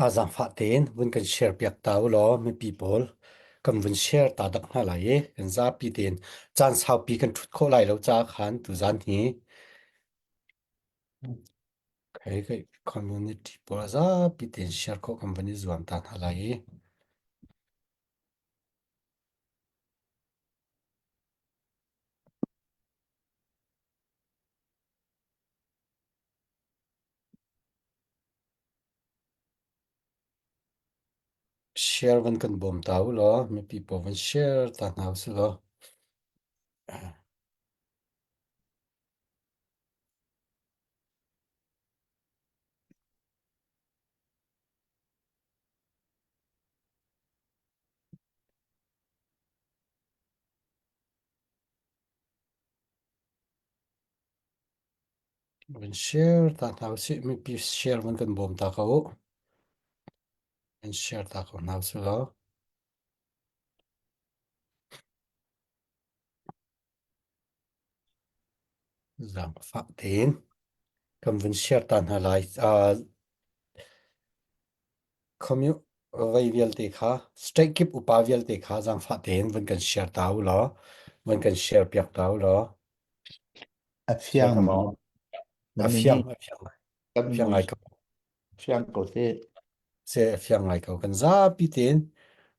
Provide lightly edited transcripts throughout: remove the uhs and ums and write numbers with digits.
Aa zaangfah tein vun kan share piak ta u law mipi pawl kan vun share ta dak hna lai i kan zapi tein caan saupi kan ṭhut khawh lai lo caah khan tuzaan hi kai kai community pawl a zapi tein share khawh kan van i zuam ta hna lai i Share van kan bawm ta u law mipi pawl van share ta hna usih law. Van share ta hna usih mipi share van kan bawm ta ko u. Van share ta ko hna usih law. Zaangfah tein kan vun share ta hna lai. Uh, commu vei vialte kha state kip upa vialte kha zaangfah tein van kan share ta u law van kan share piak ta u law A fiang maw? A fiang, a fiang. Kan Fiang ngai ko. Fiang ko si. Se a fiang ngai ko. Kan zapi tein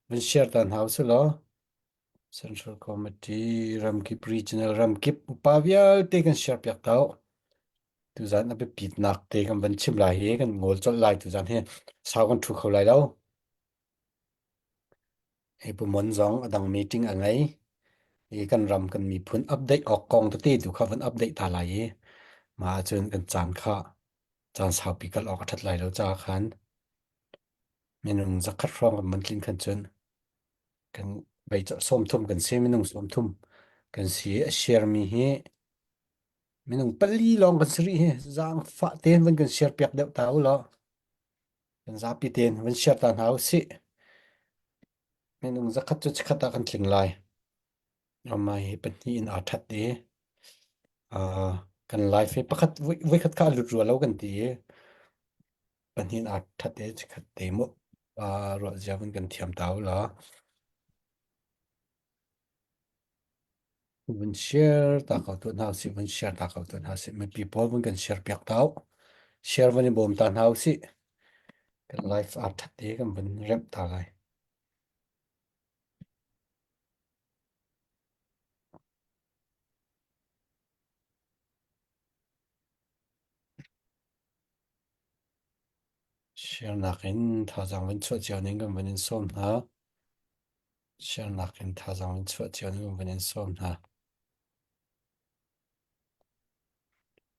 van share ta hna usih law Central Committee ramkip regional ramkip upa vialte kan share piak ta u. Tuzan a biapitnak te kan van chim lai hi kan ngol colh lai tuzan hi sau kan thu kho lai lo. Hi Pu Mon zong a dang meeting a ngei i kan ram kan miphun update awk kong tete tu kha van update ta lai i mah ahcun kan caan kha caan saupi kal awk a ṭhat lai lo caah khan minung zakhat hrawng kan van tlin khan cun kan vei 30 kan si minung 30 kan si a share mi hi minung pali lawng kan si rih hi zaangfah tein van kan share piak deuh ta u law Kan zapi tein van share ta hna usih. Minung zakhat cu chikkhat ah kan tling lai. Amah hi pahnih in aa that i uh, kan live hi pakhat voikhat kha a lut rua lo kan ti i pahnih in aa that i chikkhat te mu uh, ruah zia van kan thiam ta u law. Vun share ta ko tuah hna usih, vun share ta ko tuah hna usih. Mipi pawl vun kan share piak ta u. Share vun i bawm ta hna usih. Kan life aa ṭhat i kan vun remh ta lai. Share nak in thazaang vun chuah cio ning kan vun in sawm hna. Siarnak in thazaang in chuah cio nan van in sawm hna.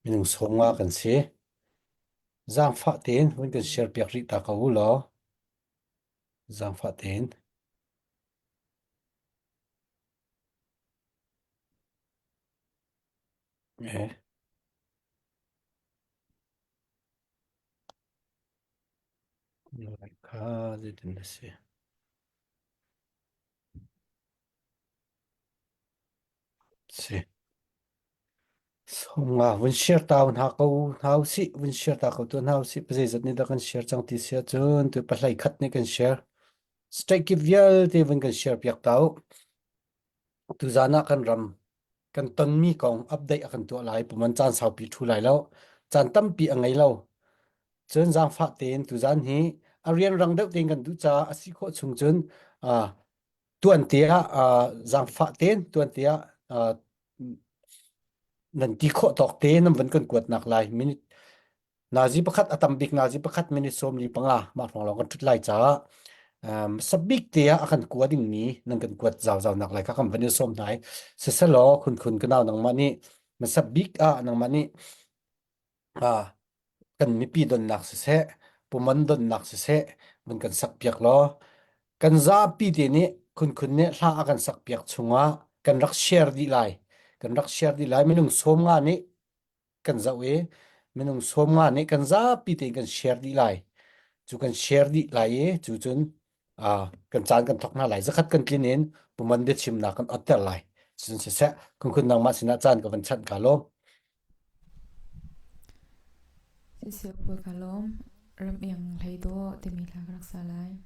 Minung sawmnga kan si. Zaangfah tein hun kan share piak rih ta ko u law. Zaangfah tein. Eh. Kha zeitin na si? Si. Nga vun share ta hna ko hna usih vun share ta ko tu hna usih zeizat nih dah kan share cang ti si ahcun tu pahlei khat nih kan share state kip vialte vun kan share piak ta u tuzan ah kan ram kan tonmi kong update a kan tuah lai puman caan saupi thu lai lo caan tampi a ngei lo cun zaangfah tein tuzan hi a rianrang deuh tein kan duh caah a si khawh chung cun uh, tuan te ah uh, zaangfah tein tuan te ah uh, nan ti khawh tawk te nan van kan kuat nak lai minute nazi pakhat a tam bik nazi pakhat minute 45 mah hrawng lawng kan ṭhut lai caah um, sabik te ah a kan kua dingmi nan kan kuat zau zau nak lai kha kan van i sawm hna i siselaw khun khun ka nau nangmah nih masabik ah nangmah nih ah kan mipi donnak siseh puman donnak siseh van kan sak piak law kan zapi te nih khunkhun nih hla a kan sak piak chungah kan rak share dih lai kan rak share dih lai minung 50 nih kan zoh i minung 50 nih kan zapi tein kan share dih lai cu kan share dih lai i cu cun uh, kan caan kan thok hna lai zakhat kan tlin in puman biachimnak kan otter lai cun siseh khunkhun nangmah sinah caan ka van chanh ka lawm Siseh ka lawm. Ram Iang Hlei Dawh timi hla ka rak sa lai.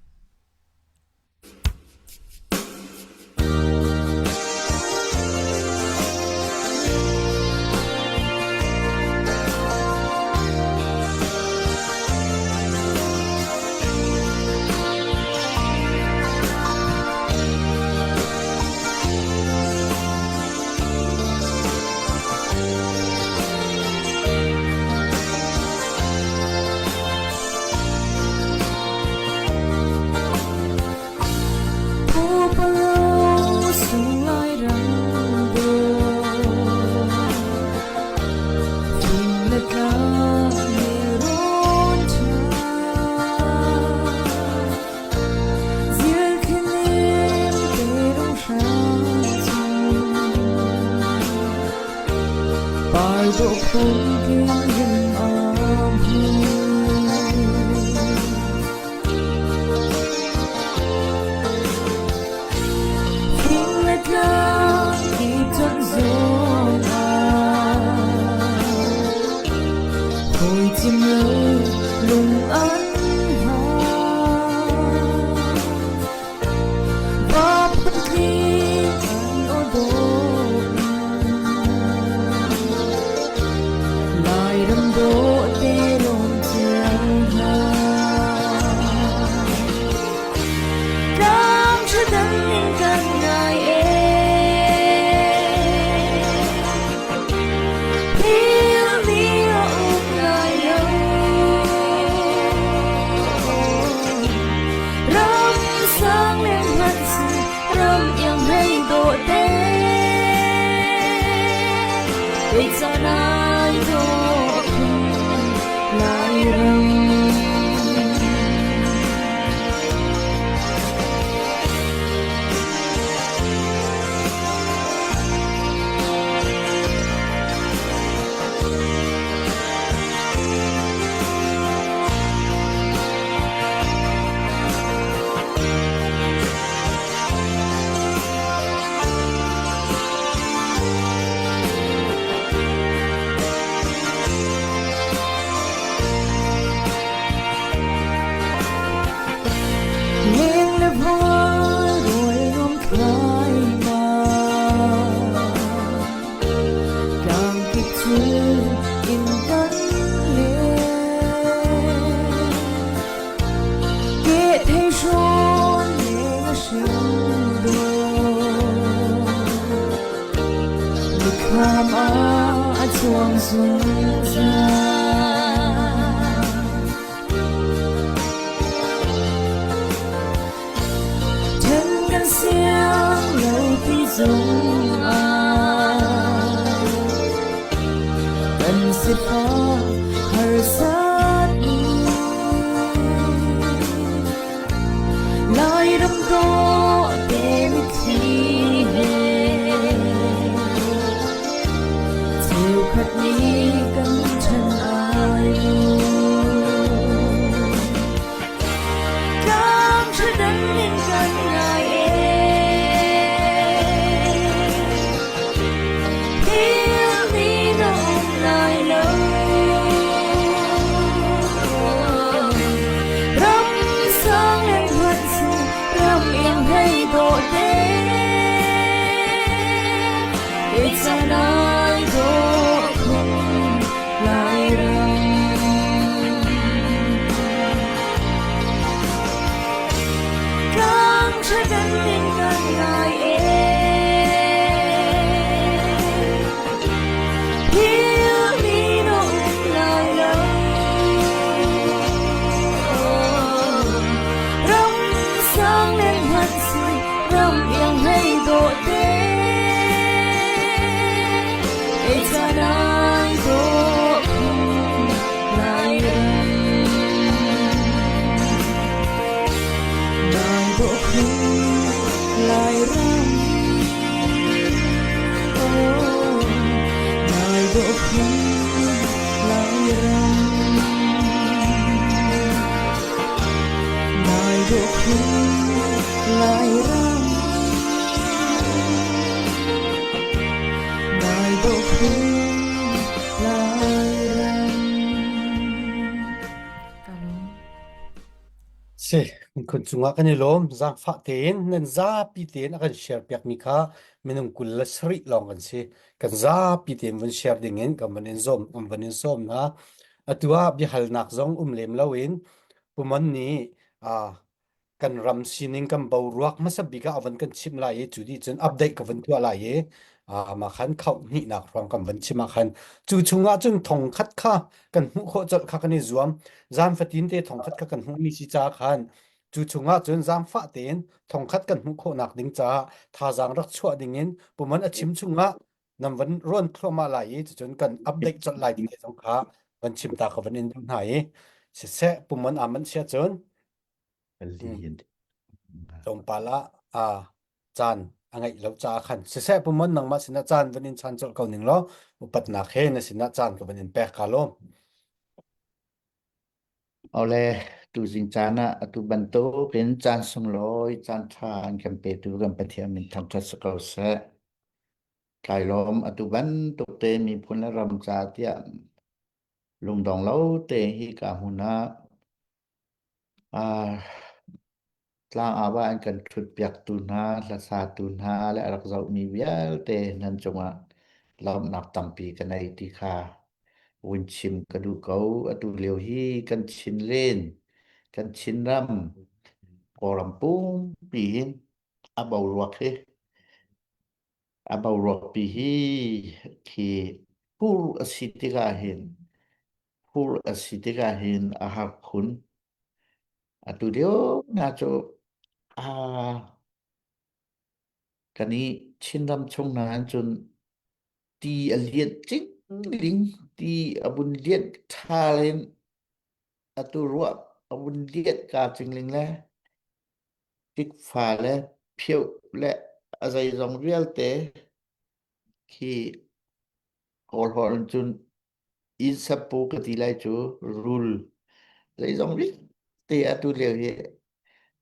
Miphun cungah kan i lawm. Zaangfah tein nan zapi tein a kan share piakmi kha minung 27 lawng kan si. Kan zapi tein vun share ding in kan van in zawm kan van in sawm hna. Atu ah biahalnak zong um lem loin Pumon nih ah kan ram sining kan boruak hmasa bik ah a van kan chimh lai i cu dih cun update ka van tuah lai i mah khan khauh hnihnak hrawng kan van chim ah khan cu chungah cun thong khat kha kan hmuh khawh colh kha kan i zuam zan fatin te thong khat kha kan hmuh mi si ca khan cu chungah cun zaangfah tein thong khat kan hmuh khawhnak ding caah thazaang rak chuah ding in puman a chim chungah nan van ruan thluahmah lai i cucun kan update colh lai ti te zong kha van chim ta ka van in duh hna i siseh puman aa manh sia cun Tlawmpal ah aa caan a ngeih lo caah khan siseh pumon nangmah sinah caan van in chan colh ko ning law upatnak he na sinah caan ka van in pek ka lawm. Ole tuzing caan ah atu bantuk in caan sunglawi caan ṭha an kan petu kan Pathian min thangṭhat si ko seh. Kai lawm atu bantuk te miphun le ram ca tiah lungdong lo te hi ka hmun ah Tlangau ah an kan ṭhutpiaktu hna, hlasatu hna le a rak zohmi vialte nan cungah lawmhnak tampi ka nei ti kha vun chim ka duh ko. Atu lio hi kan Chinlen, kan Chinram, Kawlram pumpi hin a boruak hi a boruakpi hi khi pur a si tikah hin phur a si tikah hin a har khun. Atu lio hna cu aa kan i Chinram chung hna ah cun ti a lianh cingling, ti a vun lianh ṭha len, atu ruah a vun lianh ka cingling le tikfa le phioh le a zeizong vialte khi Kawlhawl in cun Inn sapu ka ti lai cu rul zeizong vialte atu lio hi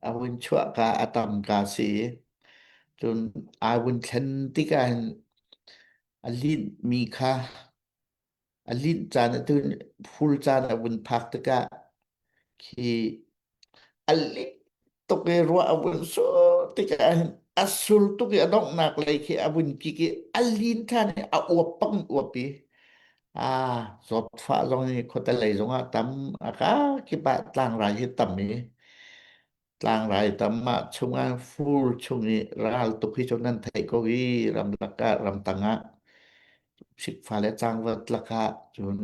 a vun chuah ka a tam ka si i cun aa vun thlen tikah hin a linh mi kha a linh caan atu fur caan a vun phak tikah khi A lik tuk i ruah a vun sur tikah hin a sur tuk i a donghnak lei khi a vun kik i a lin ṭhan i a uap bang uap i ah zawtfah zong hi khuate lei zongah tam a ka kip ah tlangrai hi tam i tlangrai tam ah chungah fur chung i ral tuk hi cu nan theih ko i ramlak ah ramtang ah sikfa le cangvat lakah cun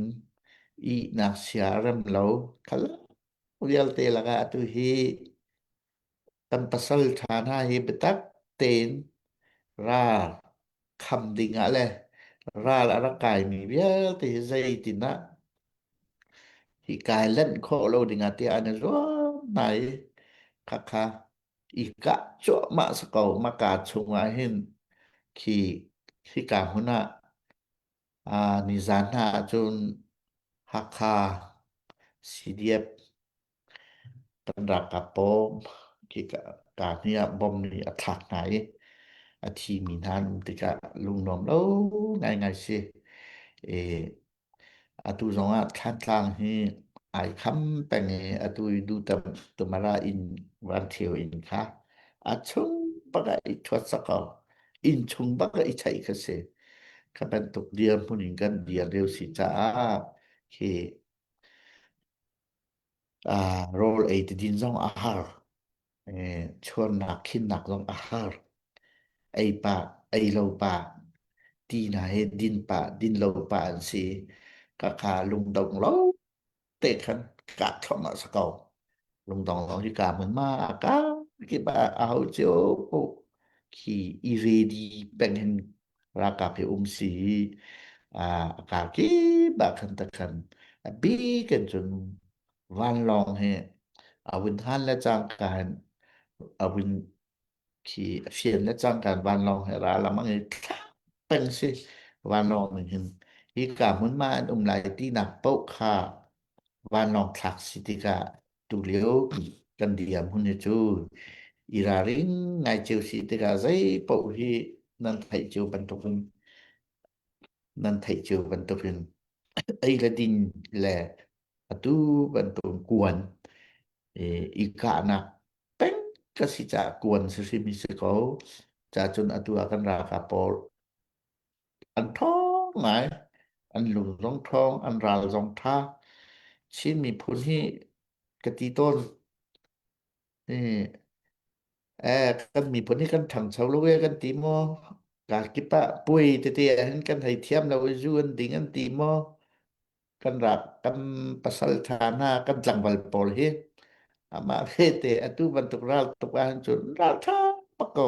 ihnak sia a rem lo khal vialte lakah atu hi kan pasal ṭha hna hi biatak tein ral kham dingah le ral a rak kaimi vialte hi zeitin ah hi kai lanh khawh lo dingah tiah an i zuam hna i khakha i kah cuahmah si ko maka chungah hin khi khika hmun ah nizan hna ahcun Hakha CDF kan ralkap pawl ka hni ah bomb nih a thlak hna i a thimi hna an um tikah lungnuam lo ngaingai si. I atu zong ah Thlantlang hi ai kham peng i atu i dutam tumara inn vanthio inn kha a chung bak ah i thuat sak ko. Inn chung bak ah i chaih kha si. Kha bantuk dirhmun in kan dir lio si caah khi rawl ei ti din zong a har. Chuannak khinnak zong a har. Ei pah, ei lo pah, ti hna hi din pah, din lo pah an si. Khakha lungdong lo te khan kah thluahmah si ko. Lungdong lo hi ka hmun ma ka kip ah a ho cio ko khi i ready peng hin ralkap hi um si a ka kip ah khan ta khan a bik in cun vanlawng hi a vun han le cangka hin a vun khi a fian le cangka vanlawng he ra lam ang i thla peng si vanlawng ning hin hi ka hmun ma an um lai ti nak paoh kha vanlawng thlak si tikah tulio kan diam hun hi cu i ralring ngai cio si tikah zei paoh hi nan theih cio bantukin nan theih cio bantukin ei le din le atu bantuk kuan i kahnak pek. ka si caah kuan si hrim hi si ko. Ca cun atu ah kan ralkap pawl an ṭhawng ngai. An lung zong ṭhawng, an ral zong ṭha. Chin miphun hi ka ti tawn. Eh, kan miphun hi kan ṭhangcho lo e kan ti maw? Ka kip ah puai tete ah hin kan hei thiam lo i zu an ding an ti maw? Kan rak kan pasal ṭha hna kan tlangval pawl hi amah vete atu bantuk ral tuk ahhin cun ral ṭha bak ko.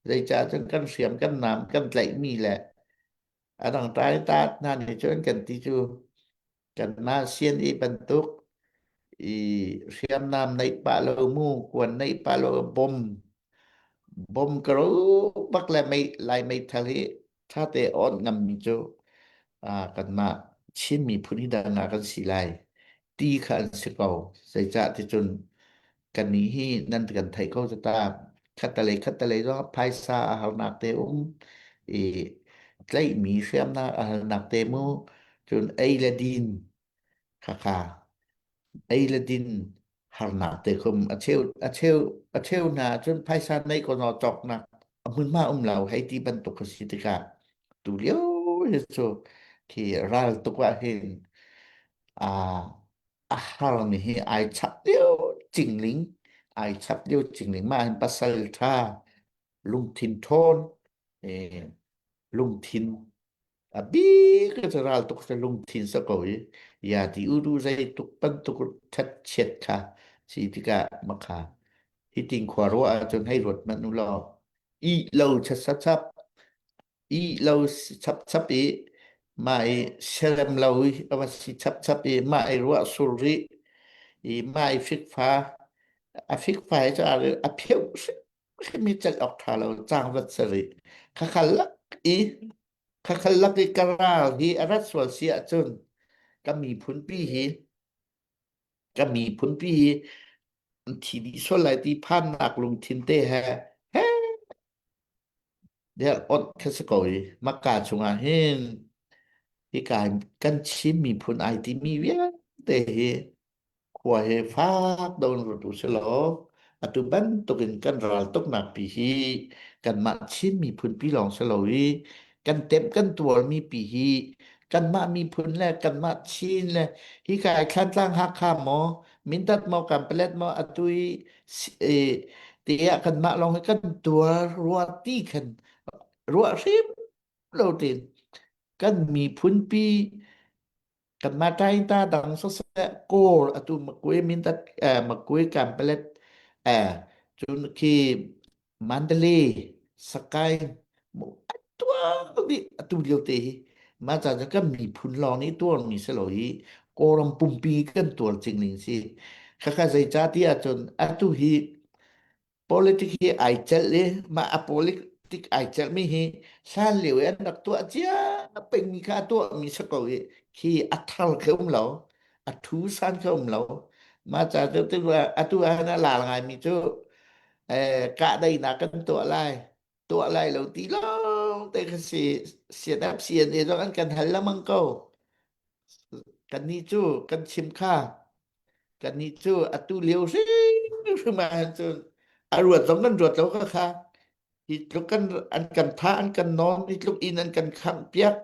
Zeicah cun kan hriam kan nam kan tlaihmi le a dang ṭai ta hna nih cun kan ti cu kanmah CNA bantuk i hriamnam neih pah lo mu kuan neih pah lo bom bom karo bak le mei lai meithal hi ṭha te on ngammi cu kanmah Chin miphun hi dang ah kan si lai ti kha an si ko. Zeicah ticun kannih hi nan kan theih ko ta khattelei khattelei zong phaisa a harnak te um i tlaihmi hriamnak a harnak te mu cun ei le din khakha ei le din harnak te khum a cheu a cheu a cheu hna cun phaisa nei ko no cawknak a hmunhma um lo hei ti bantuk ka si tikah tu lio hi cu khi ral tuk ah hin a a harmi hi ai chap lio cingling ai chap lio cingling mah hin pasal tha lungthin thawn eh, lungthin a bik cu ral tuk sa lungthin sa ko i ya ti u du zei tuk bantuk that chiat kha si tikah makha hi ting khua ruah ahcun hei ruat manh u law i lo chap chap i lo chap chap i mah i serem lo i a va si chap chap i mah i ruah sur rih i mah i fikfa a fikfa hi cu a pheuh hrim hi celh awk ṭha lo cangvat si rih khakha lak i khakha lak i ka ral hi a rat sual si ahcun ka miphun pi hi ka miphun pi hi an thi dih sual lai ti phannak lungthin te he he Deh ot kha si ko i Makka chungah hin hika kan Chin miphun ai timi vialte hi khua he fak do in ruat u silaw atu bantukin kan ral tuknak pi hi kanmah Chin miphun pi lawng si lo i kan temh kan tuarmi pi hi kanmah miphun le kanmah Chin le hika i Thlantlang Hakha maw Mindat maw Kanpalet maw atu i tiah kanmah lawng hi kan tuar rua ti khan ruah hrim lo tin kan miphun pi kanmah tainta dang siseh kawl atu makwe mindat makwe kanpalet cun khi Mandalay Sakaing tuar dih atu lio te hi mah ca cu kan miphun lawng nih tuarmi si lo i Kawlram pumpi kan tuar cingling si khakha zeicah ti ahcun atu hi politic hi ai celh i mah a politic ai celhmi hi hlan lio i an rak tuah cia pengmi kha a tuahmi si ko i khi a thar kha um lo a thu san kha um lo mah ca cu atu ah a lar ngaimi cu eh, kahdaihnak kan tuah lai tuah lai lo ti lawng te kha si CNF CNA zong an kan hal lengmang ko kannih cu kan chim kha kannih cu atu lio hrimhrim ah cun a ruat zong kan ruat lo kha kha hi tluk kan an kan tha an kan nawn hi tluk in an kan khangh piak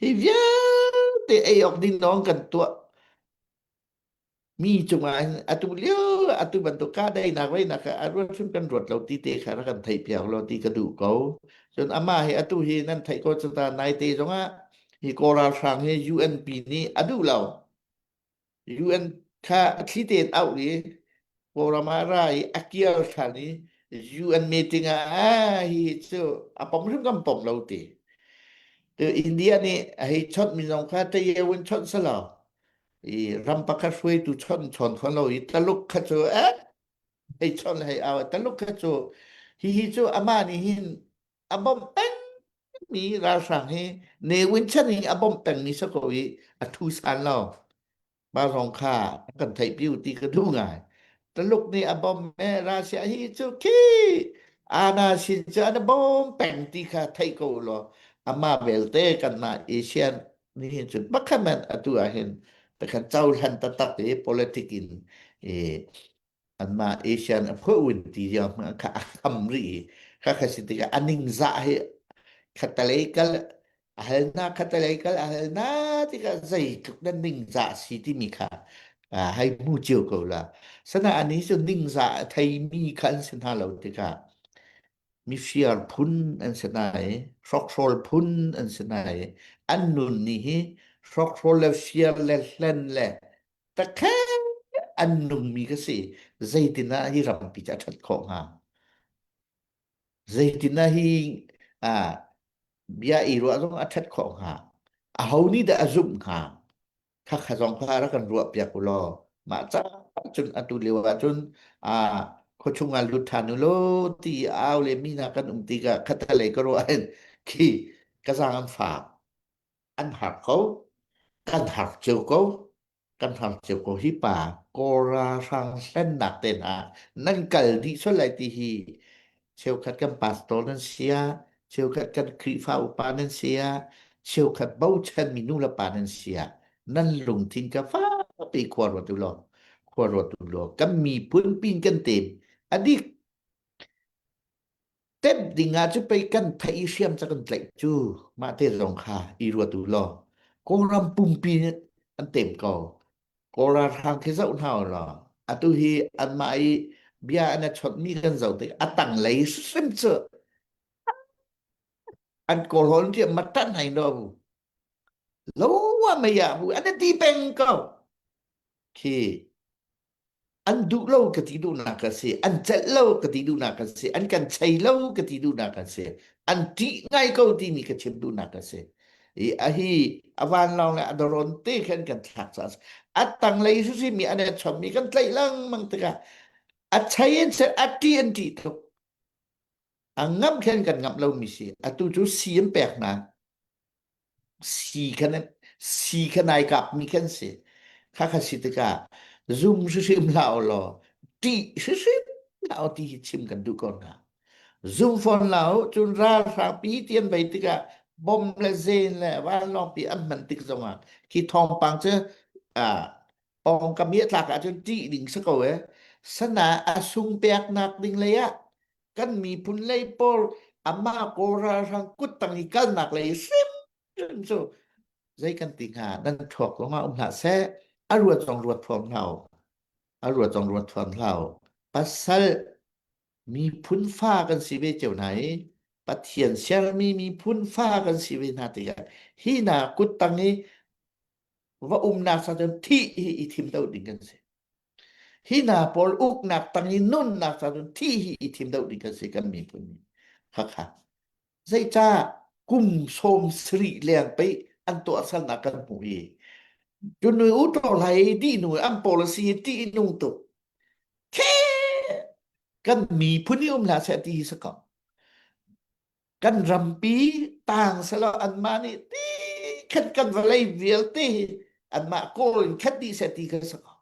hi vialte ei awk ding lawng kan tuah mi cungah hin atu lio atu bantuk kahdaihnak weinak kha a ruat hrim kan ruat lo ti te kha rak kan theih piak lo ti ka duh ko cun amah hi atu hi nan theih ko cu ta naite zongah hi Kawl ralhrang hi UNP nih a duh lo UN kha a thli tein auh i Kawlram ah ra i a kir ṭhan i UN meeting ah ah hi cu a pom hrim kan pom lo ti tu India nih a hei chawnh mi zong kha tayeun chawnh selaw i ram pakhat hruaitu chon chon khon lo i taluk kha cu eh hei chon hei au taluk kha cu hi hi cu amah nih hin a bawmh peng mi ralhrang hi Ne Win chan hi a bawmh peng mi si ko i a thu san lo ma rong kha kan theih piu ti ka duh ngai taluk nih a bawmh me Russia hi cu khi ana sin cu an bawm peng ti kha thei ko law ama belte kanmah Asian nihin cun pakhat man atu ah hin takhan cohlan taktak i politic in i Anmah Asian a phuah ti tiang hmanh kha a kham rih i kha kha si tikah a ningzah hi khattelei kal a hal na khattelei kal a hal na tikah zeitluk na ningzah si timi kha hei hmu cio ko la. Sana ani cu ningzah a theimi kha an si hna lo tikah mifir phun an si hna i hrokhrawl phun an si hna i an nun ni hi hrokhrawl le fir le hlen le takhe an nungmi ka si. Zeitin ah hi rampi cu a ṭhat khawh hnga? Zeitin ah hi ah bia i ruah zong a ṭhat khawh hnga? Aho nih dah a zumh hnga? Khakha zong kha rak kan ruah piak u law mah ca cun atu lio ah cun ah khuachung ah lut ṭhan u law ti au le mi hna kan um tikah khatalei ka ruah hin khi ka zaang an fak. An har ko. Kan har cio ko. Kan har cio ko. Hi pa Kawl ralhrang hlennak te hna nan kal dih sual lai ti hi cheukhat kan pastor nan si ah cheukhat kan Khrihfa upa nan si ah cheukhat bochanmi nu le pa nan si ah nan lungthin ka fakpi khua ruat u law khua ruat u law kan miphun pin kan tem a dik Temh ding ah cu pei kan theih i hriam ca kan tlaih cu mah te zong kha i ruat u law Kawlram pumpi nih an tem ko. Kawl ralhrang khi zoh hna u law atu hi anmah i bia an i chawnhmi kan zoh tik a tanglei hrim cu an kawlhawl tiah matan hai no lo wa mei ah bu an ti peng ko khi an duh lo ka ti duhnak a si an celh lo ka ti duhnak a si an kan chei lo ka ti duhnak a si an ṭih ngai ko timi ka chim duhnak a si i a hi a vanlawng le a doron te khan kan thlak ca a tanglei hrimhrim mi an i chommi kan tlaih lengmang tikah a chei in chei a ṭih an ṭih tuk a ngamh khan kan ngamh lomi si atu cu si an pek hna Si kha si kha nai kapmi khan si. Kha kha si tikah zum hrimhrim hlah u law ṭih hrimhrim hlah u ti hi chim kan duh ko hna. Zum fawn hlah u, cun ralhrang pi ti an vei tikah bom le zen le vanlawng pi an hman tik zongah khi thawngpang cu ah pawngkam i a tlak ahcun ṭih ding si ko e. Sana a sung peknak ding lei ah kan miphun lei pawl amah kawl ralhrang kuttang i kalnak lei hrimhrim cu zei kan ti hnga nan thuak zongah um hlah seh a ruat zong ruat thuam hlah u a ruat zong ruat thuam hlah u pasal miphun fa kan si ve cio hna i Pathian sermi miphun fa kan si ve hna tikah hi hna kuttang i va umnak sa cun thih hi i thim deuh ding kan si Hi hna pawl uknak tang i nunnak ca cun thih hi i thim deuh ding kan si kan miphun nih. Khakha. Zeicah kum 70 leng pei an tuahsernak kan hmuh hi. Cun nu u to lai dih nu an policy hi ṭih nung tuk. Khe kan miphun i um hlah seh ti hi si ko. Kan rampi tang selaw anmah nih ti khat kan vawlei vialte hi anmah kawl in khat dih seh ti kha si ko.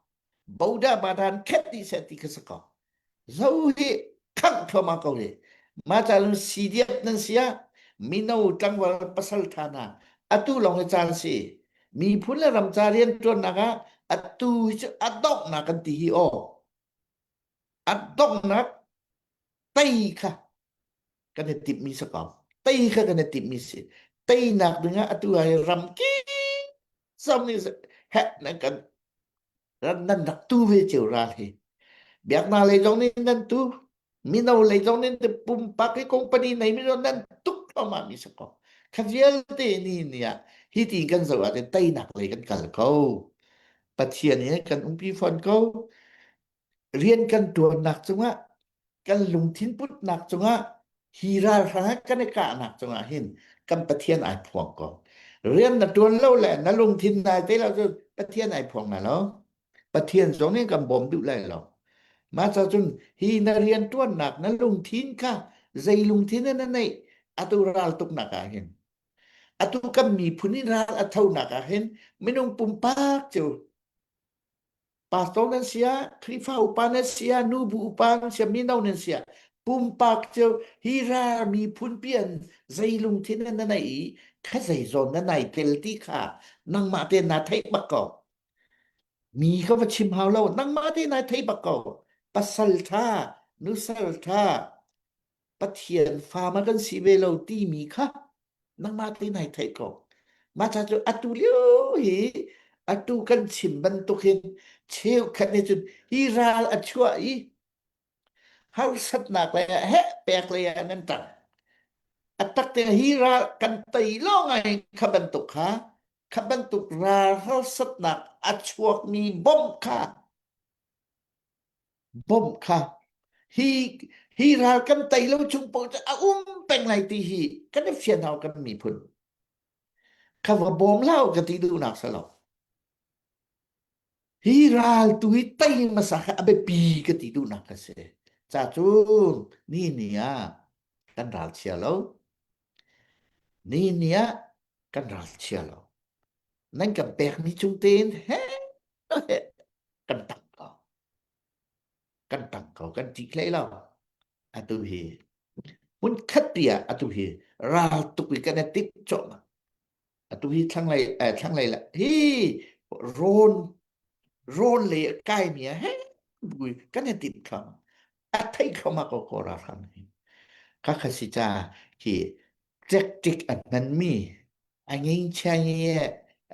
Boda badan khat dih seh ti kha si ko. Zo hi khangh thluahmah ko hi. Mah ca cun CDF nan si ah mino tlangval pasal tha hna atu lawng hi caan si. Miphun le ram ca rian ṭuannak ah atu hi cu a donghnak kan ti hi aw. A donghnak tei kha kan i timhmi si ko. Tei kha kan i timhmi si. Teinak dingah atu ah hi ram zong nih heh nan kan nan rak tu ve cio ral hi. Biaknak lei zong nih nan tu, mino lei zong nih pumpak i company nei mi zong nan tuk thluahmah mi si ko. Kha vialte ni ni ah hi ti kan zoh ahcun teinak lei kan kal ko. Pathian he kan umpi fawn ko. Rian kan ṭuannak cungah kan lungthin putnak cungah hi ralhrang kan i kahnak cungah hin kan Pathian ai phuang ko. Rian na ṭuan lo le na lungthin nai te lo cun Pathian ai phuang lai lo. Pathian zong nih kan bawm duh lai lo. Mah ca cun hi na rian ṭuannak na lungthin kha zei lungthin na neih atu ral tuknak ah hin atu kan miphun in ral a thonak ah hin minung pumpak cu Pastor nan si ah, Khrihfa upa nan si ah, nubu upa nan si ah, mino nan si ah, pumpak cu hi ral miphun pi an zei lungthin na nei i kha zei zawn na nai tel ti kha nangmah te na theih bak ko. Mi ka va chim hau lo, nangmah te nai theih bak ko. Pasal ṭha, nusal ṭha, Pathian fa ma kan si ve lo timi kha nangmah te nai theih ko. Mah ca cu atu lio hi atu kan chim bantuk hin cheukhat nih cun hi ral a chuah i harsatnak lei ah heh pek lei ah nan ṭang. A tak te hi ral kan tei lawng ai kha bantuk kha kha bantuk ral harsatnak a chuakmi bawmh kha bawmh kha hi hi ral kan tei lo chung paoh cu a um peng lai ti hi kan i fian hau kan miphun kha va bawm hlah ka ti duhnak si lo hi ral tu hi tei hmasa kha a biapi ka ti duhnak ka si ca cu ni ni ah kan ral chia lo ni ni ah kan ral chia lo nan kan pek mi chung tein he kan tang ko kan tang ko kan ṭih hlei lo atu hi hmun khat pi ah atu hi ral tuk i kan i timh cuahmah atu hi thlanglei eh, thlanglei la hi rawn rawn lei a kai mi ah he bui kan i timh thlam a thei thluahmah ko ko ralhrang hi kha kha si ca hi tactic a hman mi a ngeichia nge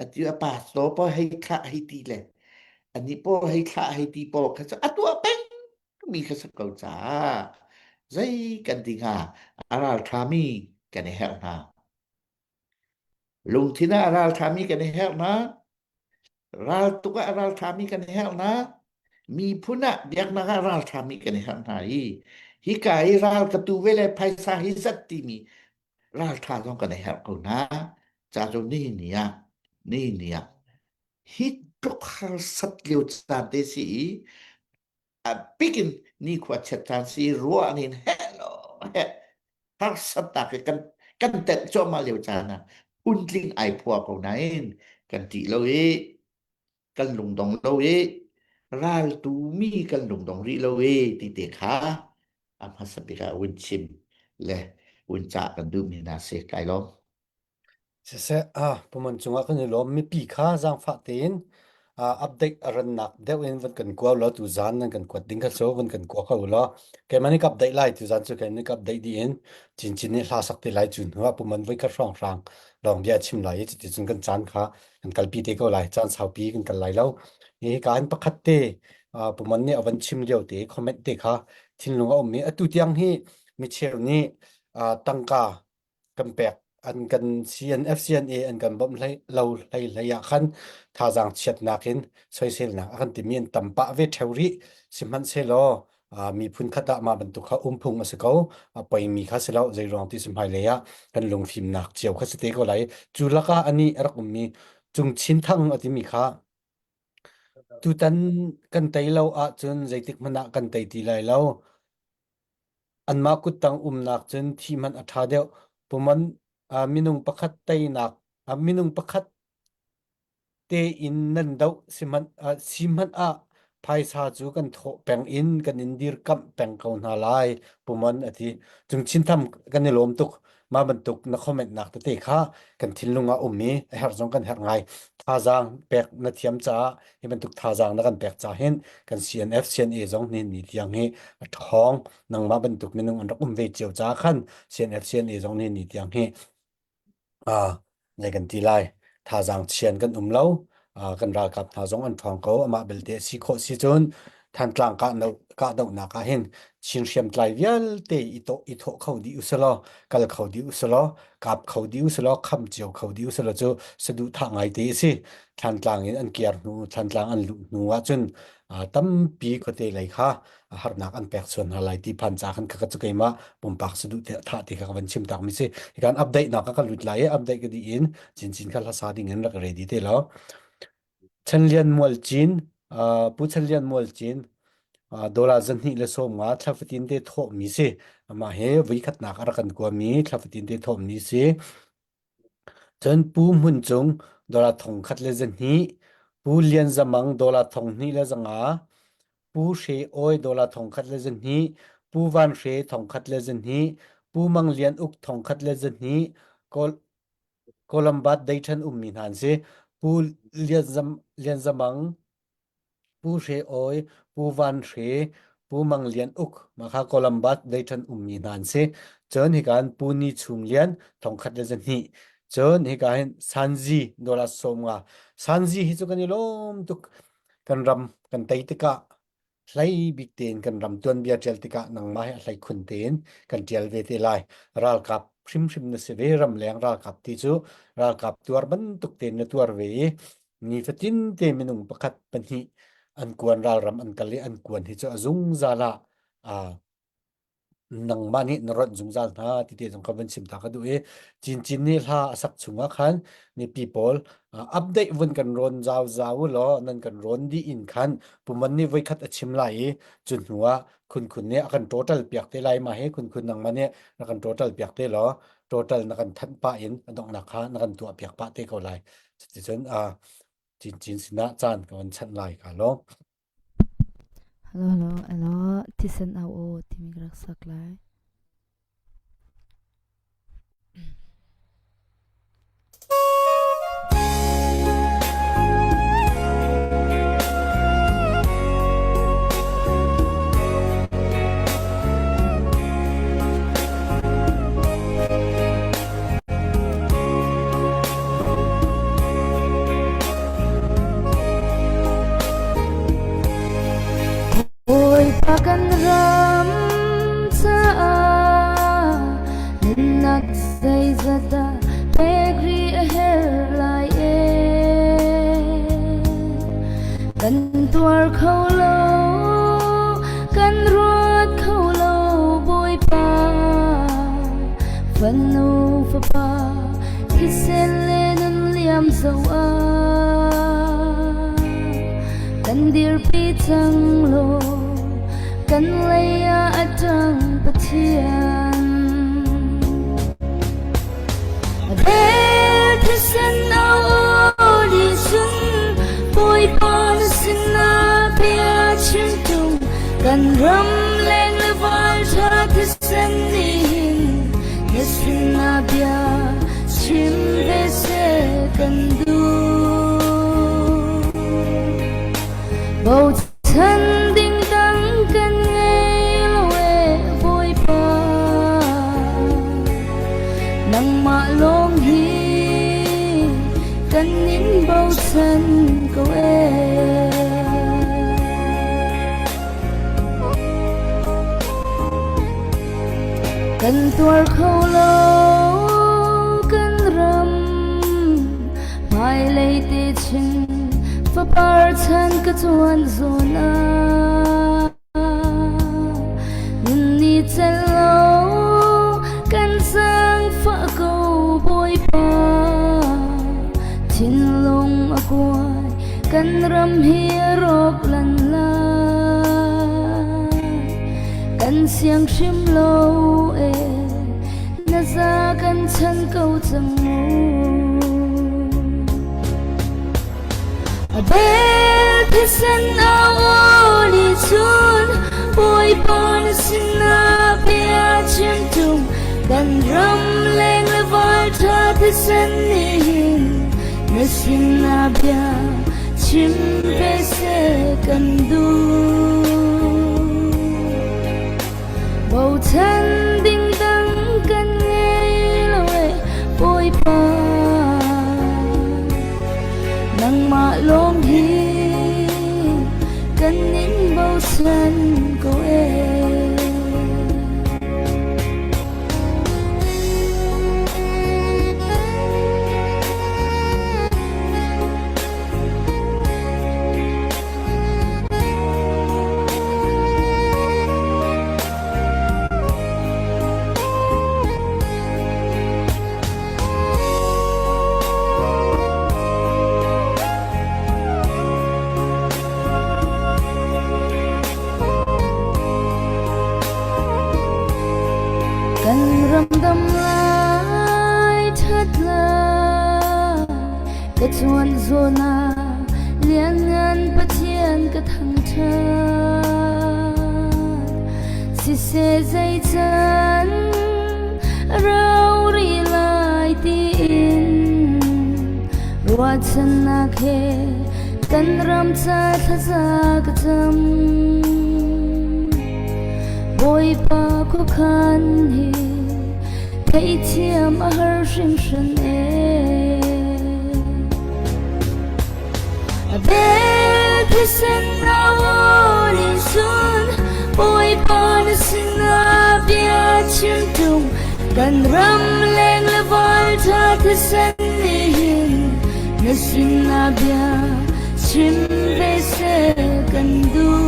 atu a pastor pa hei thlah hei ti le ani po hei thlah hei ti po kha cu a tuah peng mi kha si ko caah zei kan ti hnga a ralṭhami kan i herh hna lungthin ah a ralṭhami kan i herh hna Raltuk ah ralṭhami kan herh hna. Miphun ah biaknak ah ralṭhami kan herh hna i hika i ral ka tu ve le phaisa hi zat timi ralṭha zong kan i herh ko hna. Ca cu nihin ni ah nihin ni ah hi tluk harsat lio caan te si i a bikin nikhua chiat caan si ruah nin heh lo heh harsatnak hi kan kan tenh cuahmah lio caan ah phuntling ai phua ko nain kan ṭih lo i kan lungdong lo i raltu mi kan lungdong rih lo i ti te kha a hmasa bik ah vun chim le vun cah kan duhmi hna si kai lawm. Siseh, ah, puman cungah kan i lawm. Mipi kha zaangfah tein ah, update a rannak deuh in van kan kua law tuzaan nan kan kuat ding kha cu van kan kua kho law keimah nih ka update lai tuzaan cu keimah nih ka update dih in cincin nih hla sak te lai cu hnu ah puman voi khat hrawnghrang lawng bia chim lai i cuticun kan caan kha kan kalpi te ko lai caan saupi kan kal lai lo hi ka in pakhat te ah, puman nih a van chim lio te comment te kha thinlung a um i atu tiang hi micheu nih ah, tangka kan pek an kan CNF CNA an kan bawmh hlei lo hlei hlei ah khan thazaang chiatnak in soiselnak a kan timi an tam pah ve theo rih sihmanhsehlaw miphun khat ah mah bantuk kha umphung a si ko a poimi kha si lo zei ruang ti si hmailei ah kan lungfimnak cio kha si te ko lai cu lakah ani a rak ummi Cung Chin Thang a timi kha tutan kan tei lo ahcun zeitik hmanh ah kan tei ti lai lo Anmah kuttang umnak cun thi hmanh a ṭha deuh. Puman minung pakhat teinak minung pakhat tein nan doh sihmanh si hmanh ah phaisa cu kan thawh peng in kan in dirkamh peng ko hna lai puman a ti. Cung chintham kan i lawm tuk. Mah bantuk na comment nak tete kha kan thinlung ah um i a herh zong kan herh ngai. Thazaang pek na thiam caah hi bantuk thazaang na kan pek ca hin kan CNF CNA zong ni ni tiang hi a ṭhawng nangmah bantuk minung an rak um ve cio ca khan CNF CNA zong ni ni tiang hi ah zei kan ti lai thazaang chian kan um lo kan ralkap hna zong an ṭhawng ko amah belte a si khawh si cun Thantlang kahdohnak ah hin Chin hriamtlai vialte i to i thawh kho dih usalaw kal kho dih usalaw kap kho dih usalaw kham cio kho dih usalaw cu saduhthah ngaite a si Thlantlang in an kiar hnu Thlantlang an luh hnu ahcun tampi khuate lei kha harnak an pek chuan hna lai ti phan ca khan kha cu keimah pumpak saduh thah ti kha ka van chim tak mi si hikan update nak ka lut lai i update ka di in chinchin kha hlasa ding in rak ready te lo Chanlian Mualcin Pu Chanlian Mualcin dollar 250 thla fatin te thawh mi si amah he voi khatnak a rak kan kuami thla fatin te thawh mi si Cun Pu Hmun Cung dollar 1,200, Pu Lian Za Mang dollar 2,500, Pu Hre Awi dollar 1,200, Pu Van Hre 1,200, Pu Mang Lian Uk 1,200, Kawl Columbus Dayton ummi hna an si. Pu Lian Za, Lian Za Mang, Pu Hre Awi, Pu Van Hre, Pu Mang Lian Uk mah kha Columbus Dayton ummi hna an si. Cun hika in Pu Ni Chum Lian 1100. Cun hika hin Sanzi dollar 50. Sanzi hi cu kan i lawm tuk. Kan ram kan tei tikah hlei bik tein kan ram tuanbia ṭial tikah nangmah hi a hlei khun tein kan ṭial ve te lai. Ralkap hrimhrim na si ve, ramleng ralkap ti cu ralkap tuar bantuk tein na tuar ve i nifatin te minung pakhat pahnih an kuan ralram an kal i an kuan hi cu a zungzal ah nangmah nih na ronh zungzal hna ti te zong ka van chim ta ka duh i Cincin nih hla a sak chungah khan mipi pawl update vun kan rawn zau zau law nan kan rawn dih in khan puman nih voikhat a chim lai i cu hnu ah khunkhun nih a kan total piak te lai ma he khunkhun nangmah nih na kan total piak te law total na kan thanh pah in a donghnak kha na kan tuah piak pah te ko lai cuticun Cincin sinah caan ka van chanh lai ka law Hello, hello, hello. Thisen au aw timi ka rak sak lai. Bawipa kan ram caah nunnak zeizat dah pek rih a herh lai ee. Kan tuar kho lo, kan ruat kho lo Bawipa. Fanu fapa thisen le nun liam zo ah kan dirpi cang law kan lei ah a ṭang Pathian. Bel thisen au li sun Bawipa na sinah bia chim tung kan ram leng le val ṭha thisen nih hin na sinah bia chim ve seh kan duh. Bochan ding dang kan ngei lo e Bawipa nangmah lawng hi kan in bochan ko e. Kan tuar kho lo kan ram hmailei te chin fapar chan ka chuan zawn ah nun ni cel lo kan zaangfah ko Bawipa thinlung a kuai kan ram hi a rawk lan lai kan siang hrim lo e na za kan chan ko cang mu A bel thisen au ni chun Bawipa na sinah bia chim tung kan ram leng le val tha thisen nih hin na sinah bia chim ve seh kan duh. Bochan ding dang kan ngei lo e Bawipa nangmah lawng hi kan in bochan ko e. Kan ram dam lai that lai ka chuan zawn ah lianngan Pathian ka thangṭhat. Siseh zeican rau rih lai tiin ruahchannak he kan ram ca thlaza ka cam. Bawipa khuakhan hi theihthiam a har hringhran ee. A bel thisen rawon in sun Bawipa na sinah bia chim tung kan ram leng le val tha thisen nih hin na sinah bia chim ve seh kan duh.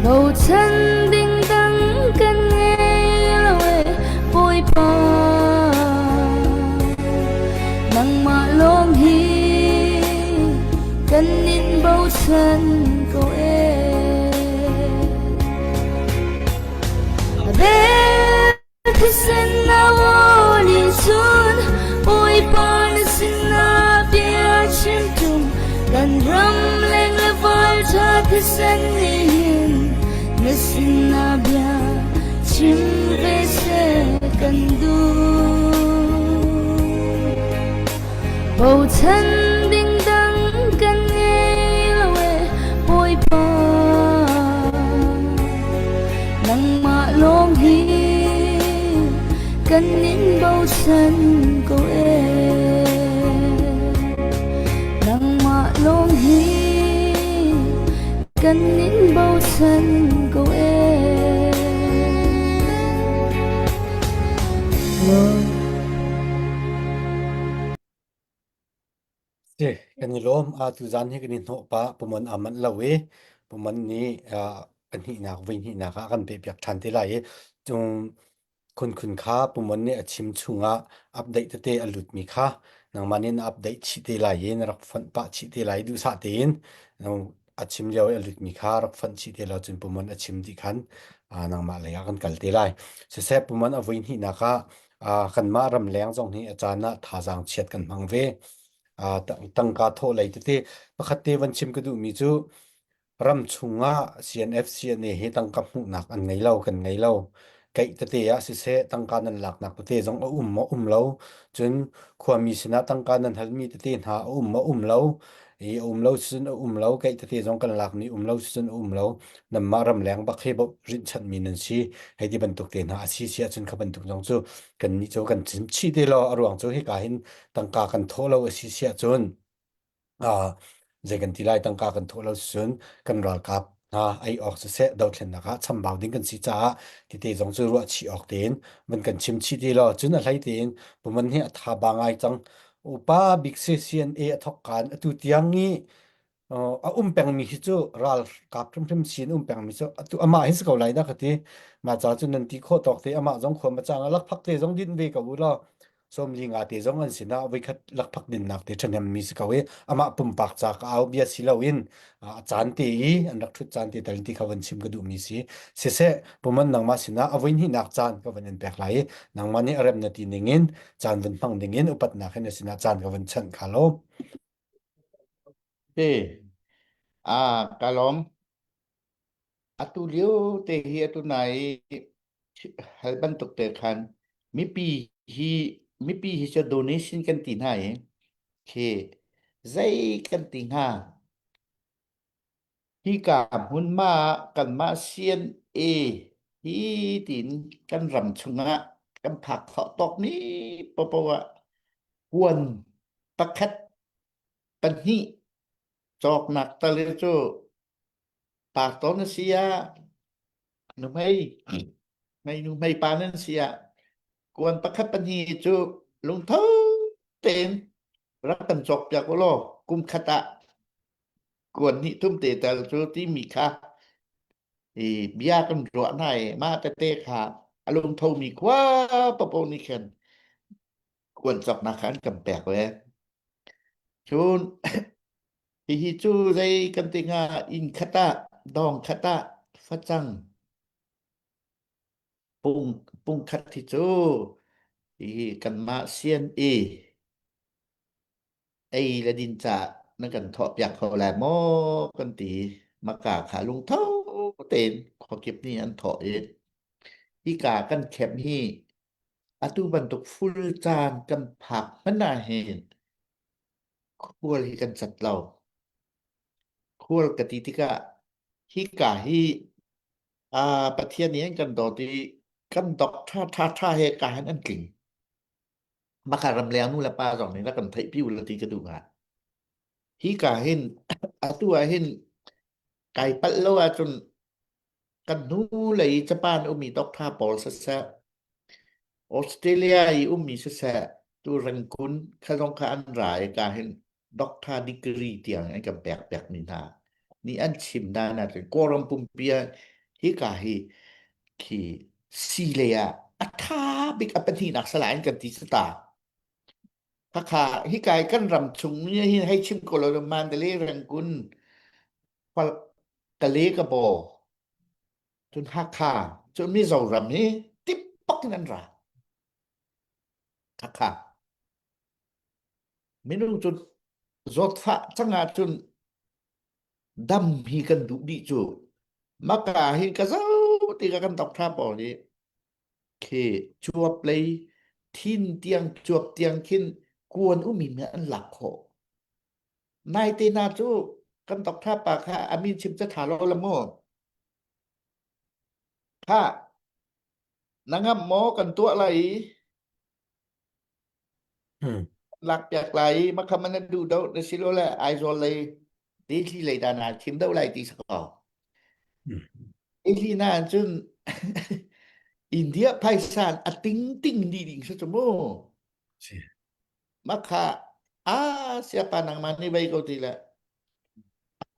Bochan ding dang kan ngei lo e Bawipa nangmah lawng hi kan in bochan ko e. Thisen na aw nih cun Bawipa na sinah bia chim tung kan ram leng le val ṭha thisen nih hin na sinah bia chim ve seh kan duh. Bochan ding dang kan ngei lo e Bawipa nangmah lawng hi kan in bochan ko e nangmah lawng hi kan in bochan ko e Si, kan i lawm. A tuzaan hi kan i hnawh pah. Pumon aa manh lo i pumon nih pahnihnak voihnihnak ah a kan pehpiak ṭhan te lai i cung khunkhun kha pumon nih a chim chungah update tete a lutmi kha nangmah nih na update chih te lai i na rak fonh pah chih te lai duhsah tein a chim lio i a lutmi kha rak fonh chih te law cun pumon a chim dih khan nangmah lei ah kan kal te lai. Siseh pumon a voihnihnak ah kanmah ramleng zong hi a caan ah thazaang chiat kan hmang ve. Tangka thawh lei tete pakhat te van chim ka duhmi cu ram chungah CNF CNA hi tangka hmuhnak an ngei lo kan ngei lo. Keih tete ah siseh tangka nan laknak tete zong a um maw um lo. Cun khuami sinah tangka nan halmi tete hna a um maw um lo. I a um lo cun a um lo. Keih tete zong kan lakmi um lo cun a um lo. Nanmah ramleng bak hi rinhchanhmi nan si. Hei ti bantuk te hna a si si ahcun kha bantuk zong cu kannih cu kan chim chih te law a ruang cu hika hin tangka kan thawh lo a si si ahcun zei kan ti lai tangka kan thawh lo cun kan ralkap hna ei awk siseh dothlennak ah chambau ding kan si caah tite zong cu ruah chih awk tein van kan chim chih ti law cun a hlei tein puman hi a tha ba ngai cang upa bik si CNA a thok kan atu tiang i a um pengmi hi cu ralkap hrimhrim sin um pengmi cu atu amah hi si ko lai dah ka ti ma ca cu nan ti khawh tawk te amah zong khua ma chang lakphak te zong din ve ko u law 45 te zong an sinah voikhat lakphak dinnak te ṭhahnem mi si ko i amah pumpak ca ka au bia si loin a caan te i an rak ṭhut caan te tal ti kha van chim ka duhmi si siseh puman nangmah sinah a voihnihnak caan ka van in pek lai i nangmah nih a rem na ti ningin caan van hmang dingin upatnak hin na sinah caan ka van chanh kha lo Te, a ka lawm. Atu lio te hi atu nai hal bantuk te khan mipi hi mipi hi cu donation kan ti hna i khi zei kan ti hnga hika hmunhma ah kanmah CNA hi tiin kan ram chungah kan phak khawh tawk ni paohpaoh ah kuan pakhat pahnih cawknak tal hi cu pastor na si ah nuhmei hmei nuhmei pa nan si ah kuan pakhat pahnih cu lungtho tein rak kan cawk piak u law kum khat ah kuan hnih thum te tal cu timi kha i bia kan ruah hna i mah tete kha a lungtho mi khua papo nih khan kuan cawknak kha an kan pek ve cun hihi cu zei kan ti hnga inn khat ah dawng khat ah facang pung pung khat hi cu hihi kanmah CNA ei le din ca na kan thawh piak kho lai maw kan ti maka kha lungtho tein khuakip nih an thawh i hika kan khep hi atu bantuk full caan kan phak hmanh ah hin khual hi kan cat lo. Khual ka ti tikah Hika hi Pathian nih an kan dawt i kan dok ṭha ṭha ṭha he ka hin an tling. Maka ramleng nu le pa zong nih rak kan theihpi u la ti ka duh hnga. Hika hin atu ah hin kai palh lo ahcun kan hnu lei Japan ummi doctor pawl siseh, Australia i ummi siseh, tu Rangoon kha zong kha an ra i ka hin doctor degree tiang an kan pek piakmi hna nih an chim hna nakin Kawlram pumpi ah hika hi khi sii lei ah a tha bik a pahnihnak salai an kan ti ta. Khakha hika hi kan ram chung mi hi hei chim ko lo Mandalay Rangoon Kale ka bo cun Hakha cun Mizoram hi tip pak in an ra. Hakha Minung cu zawtfah cang ahcun dam hi kan duh dih cu. Maka hi ka zoh ti ka kan doctor pawl nih khi cuap lei thin tiang cuap tiang khin kuan umi mi an lak khawh. Nai te na cu kan doctor pa kha a min chim ca tha lo la mu. Kha na ngam maw kan tuah lai i Lakpiak lai i makham na duh do na si lo le Aizawl lei Delhi lei dah naa thim deuh lai ti si ko. Delhi na cun India phaisa a ting ting dih ding si cu mu. Si. Makha a siapa nangmah nih vei ko ti le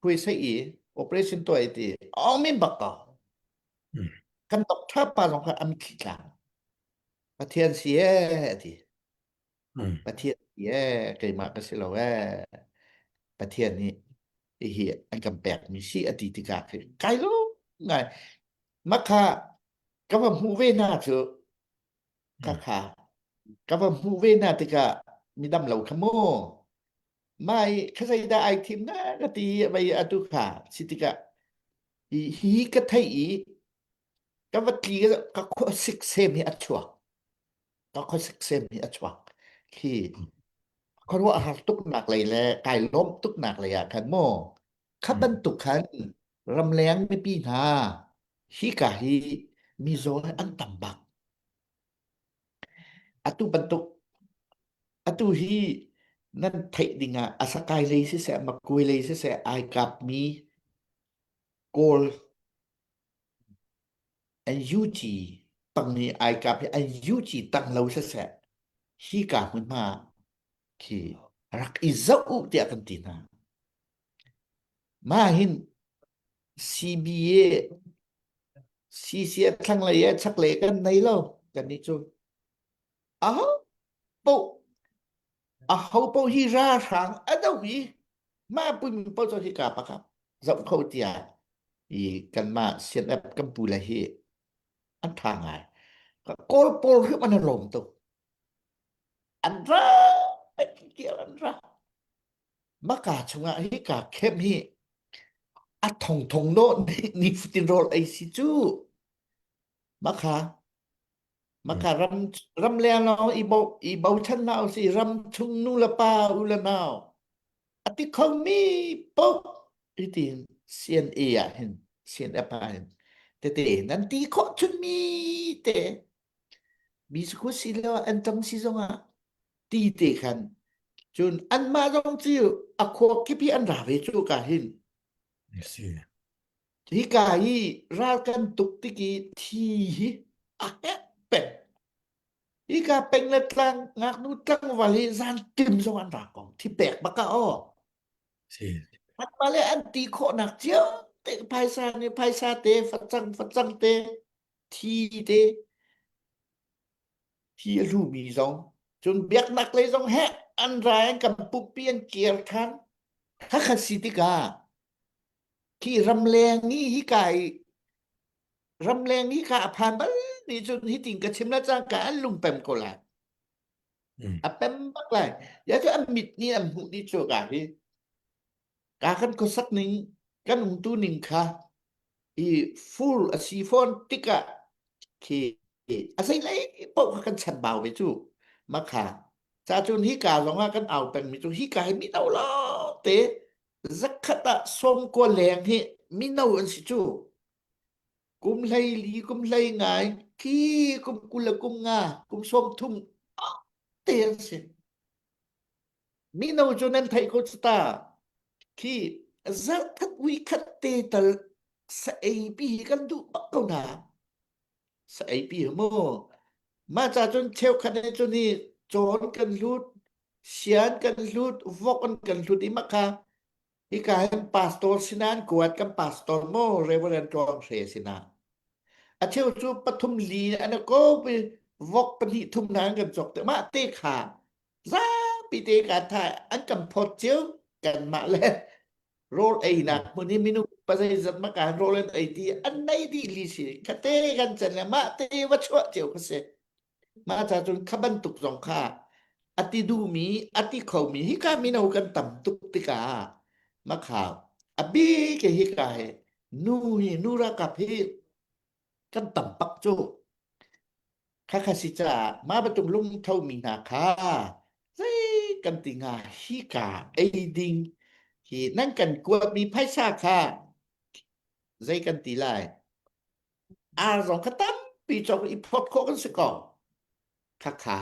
khui sai i operation tuah i ti ong min bak ko. Kan doctor pa zong kha an thli tlang. Pathian si ee a ti. Pathian si ee keimah ka si lo ee. Pathian nih hihi an kan pekmi si a ti tikah khi kai lo ngai. Makha ka va hmuh ve hna cu ka kha ka va hmuh ve hna tikah midam lo kha mu. Mai kha zeidah ai thim na ka ti vai atu kha si tikah hi hi ka theih i Ka va tli ka khuasik sem hi a chuak. Ka khuasik sem hi a chuak. Khi khuaruahhar tuknak lei le kai lawm tuknak lei ah khan mu kha bantuk khan ramleng mipi hna hika hi mizaw hi an tam bak. Atu bantuk atu hi nan theih ding ah asakai lei siseh makui lei siseh ai kap mi Kawl NUG tang nih ai kap hi NUG tang lo siseh hika hmunhma khi rak i zoh u tiah kan ti hna. Mah hin CBA CCF thlanglei e chaklei kan nei lo kan nih cu aho poh aho poh hi ralhrang a do i mah pun paoh cu hika pakhat zoh kho tiah i kanmah CNF kan pu le hi an tha ngai kawl pawl hrim an lawm tuk an ra an ra maka chungah hi ka khem hi a thong thong no ni futin rawl ei si cu maka Maka ram ramleng lawng i bo i bochan hna usih ram chung nu le pa u le nau a ti khomi paoh hitin CNA ah hin CNF ah hin tete nan ti khawh chunmi te mi sukhu si lo an tam si zongah ti te khan cun anmah zong cu a khua kip hi an ra ve cu ka hin Si. Hika hi ral kan tuk tik i thi hi a herh peng. Hika peng le tlang ngaknu tlangval hi zan tim zong an ra ko. Thi pek bak ah aw. Si. Anmah le an ti khawhnak cio te phaisa nih phaisa te facang facang te thi te thi a hlumi zong cun biaknak lei zong he an ra an kan pumpi an kir than khakhat si tikah Khi ramleng i hika i ramleng i kha a phan bal ni cun hitin ka chim la cangka an lungpem ko lai. A pem bak lai. Ya cu an mit nih an hmuh dih cu ka hi. Ka kan khuasak ning kan umtu ning kha i full a si fawn tikah khi a zei lei paoh kha kan chambau ve cu makha ca cun hi ka zong ah kan au peng mi cu hi ka hi mi no lo te zakhat ah 90 leng hi. mino an si cu. Kum 14, kum 19, khi kum 20 le kum nga, kum 30 te an si. Mino cu nan theih ko cu ta. Khi zarhkhat uikhat te tal sa ei pi hi kan duh bak ko hna. Sa ei pi hi mu. Mah ca cun cheukhat nih cun hi cawn kan hlut, sian kan hlut, vok an kan hlut i mah kha hika hin pastor sinah an kuat kan pastor maw Reverend Tluang Hre sinah. A cheu cu pathum li an ko pi vok pahnih thum hna an kan cawk te mah te kha zapi te ka tha an kan phawt cio kanmah le rawl einak hmun hi minung pazeizat maka rawl an ei ti an nei dih li si khate kan chan le mah te va chuah cio kha si mah ca cun kha bantuk zong kha ati duhmi ati khomi hika mino kan tam tuk tikah makhau a bik hi hika hi nu hi nu ralkap hi kan tam pak cu Khakha si caah mah bantuk lungthomi hna kha zei kan ti hnga hika ei ding hi nan kan kuatmi phaisa kha zei kan ti lai ar zong kha tampi cawk i phawt khawh kan si ko khakha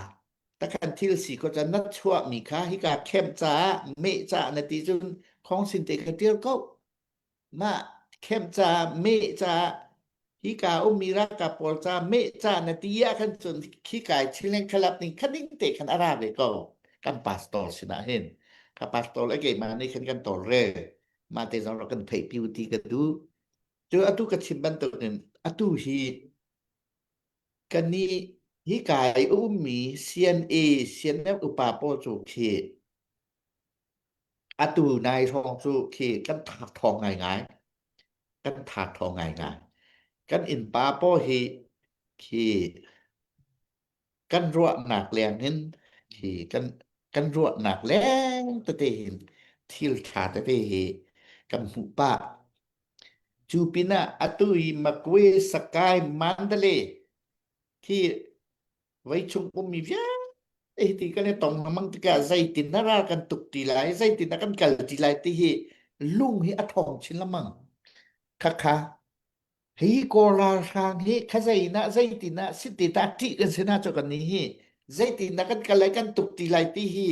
takhan thil si ko can na chuahmi kha hika camp caah meh caah na ti cun khong sin te kha ṭial ko Mah camp ca meh ca hika ummi ralkap pawl ca meh ca na ti ah khan cun khika i Chinland Club ning kha ding te khan a ra ve ko. Kan pastor sinah hin. Ka pastor le keimah nih khan kan tawlrel. Mah te zong rak kan theihpi u ti ka duh. Cu atu ka chim bantukin atu hi kannih hika i a ummi CNA, CNF upa pawl cu khi Atu nai hrawng cu khi kan thak-thawng ngaingai. Kan thak-thawng ngaingai. Kan innpa pawl hi khi kan ruahnak leng in khi kan kan ruahnak leng tete hin thil ṭha tete hi kan hmuh pah. Cu pinah atu i Makwe Sakai Mandalay khi Veichung ummi vialte hi kan i tong lengmang tikah zeitin na ral kan tuk ti lai, zeitin na kan kal ti lai ti hi lung hi a ṭhawng chin lengmang. Khakha hi Kawl ralhrang hi khazei na zeitin na siti ta ṭih kan si na cu kan nih hi zeitin na kan kal lai kan tuk ti lai ti hi